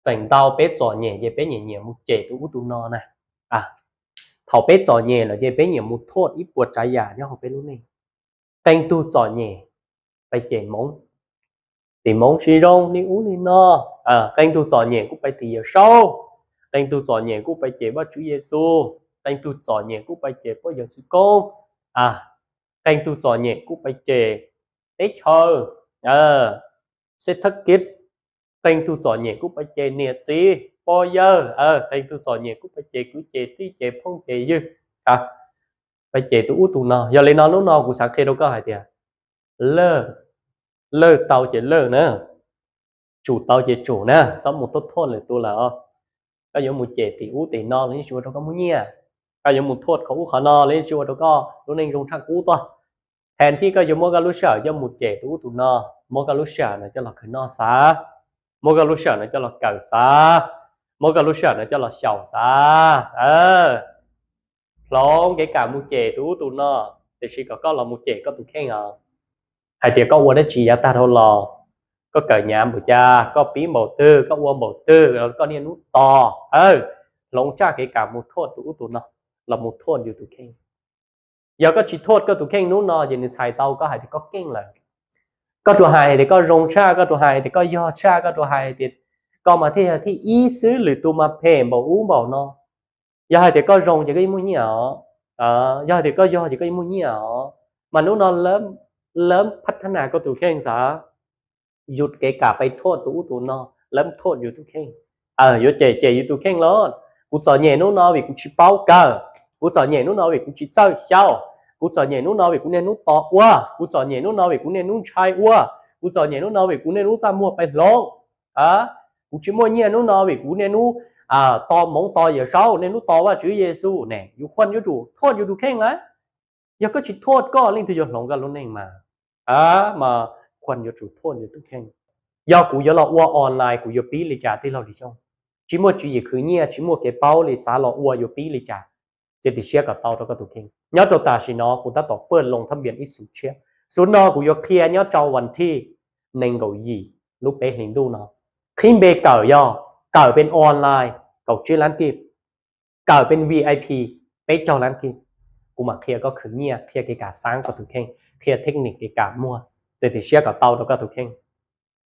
Feem ntau peb txom nyem ces peb nyiam nyiam mus cem tus ub tus no na. Thaum peb txom nyem lawm ces peb nyiam mus thuaj ib puas tsav yam nyob hauv peb lub neej. Qee tug txom nyem pais cem hmoov, tim hmoov tsis zoo li ub li no. Qee tug txom nyem kuj pais tim Yawm Saub, qee tug txom nyem kuj pais cem Vajtswv Yexus, qee tug txom nyem kuj pais cem poj yawg txwv koob, qee tug txom nyem kuj pais cem teb chaws, xeb thab kiv, qee tug txom nyem kuj pais cem niam txiv pog yawg, qee tug txom nyem kuj pais cem kwv cem tij cem phooj cem ywg, pais cem tus ub tus no. Yog li no hnub no kuv xav qhia rau koj hais tias lawj, lawj tau ces lawj na, tsum tau ces tsum na, txhob mus thuaj thuaj lwm tus lawm. Koj yuav mus cem tim ub tim no los yeej tsis ua rau koj muaj nyiaj, koj yuav mus thuaj qhov ub qhov no los yeej tsis ua rau koj lub neej zoo tshaj qub tuaj. Thaum thib koj yuav muab koj lub sij hawm coj mus cem tus ub tus no, muab koj lub sij hawm no coj los khwv noj xav, muab koj lub sij hawm no coj los kawm xav, muab koj lub sij hawm no coj los xyaum xav. Hloov kev kam mus cem tus ub tus no, tiam sis kom koj los mus cem koj tus kheej os. Hais tias koj ua dab tsi yav tag dhau los, koj kawm nyav npaum cas, koj pib npaum twg, koj ua npaum twg, koj niaj hnub tos, hloov tsaj kev kam mus thuaj tus ub tus no, los mus thuaj yus tus kheej. Yog koj tsis thuaj koj tus kheej hnub no ces nws txhais tau koj hais tias koj keej lawm. Koj tsuas hais tias koj zoo tshaj, koj tsuas hais tias koj yog tshaj, koj tsuas hais tias koj mas thiaj yog thib ib xwb, lwm tus mas phem npaum ub npaum no. Yog hais tias koj zoo ces koj yeej muaj nyiaj os. Yog hais tias koj yog ces koj yeej muaj nyiaj os. Mas hnub no lawv phab thab nas koj tus kheej xav, yus kev kam pais thuaj tus ub tus no, lawv thuaj yus tus kheej. Yuav cem ces yus tus kheej los. Kuv txom nyem hnub no vim kuv tsis paub kawm, kuv txom nyem hnub no vim kuv tsis txawj xyaum, kuv txom nyem hnub no vim kuv niaj hnub tos ua, kuv txom nyem hnub no vim kuv niaj hnub ntshai ua, kuv txom nyem hnub no vim kuv niaj hnub txaj muag pais hloov. Kuv tsis muaj nyiaj hnub no vim kuv niaj hnub tos hmoov tos Yawm Saub, niaj hnub tos Vajtswv Yexus ne. Yus khuaj yuav tsum thuaj yus tus kheej lawm. Yog koj tsis thuaj koj leej twg yuav hloov koj lub neej mas? Mas khuaj yuav tsum thuaj yus tus kheej. Yog kuv yuav los ua online kuv yuav pib li cas tij laug Lis Xyooj? Tsis muaj tswv yim khwv nyiaj, tsis muaj kev paub li, xav los ua yuav pib li cas? Txiav txim siab kom tau rau koj tus kheej. Nyob rau tam sim no kuv tab tom paj loo thab npias ib xus tshiab. Xub no kuv yuav qhia nyob rau vas thib nees nkaum yim lub peb hlis ntuj no. Qhib npe kawm yog kawm pes online kaum tsib lab kib, kawm pes VIP peb caug lab kib. Kuv mam qhia koj khwv nyiaj, qhia kev kam xaab koj tus kheej, qhia thej nim kev kam muag. Txiav txim siab kom tau rau koj tus kheej.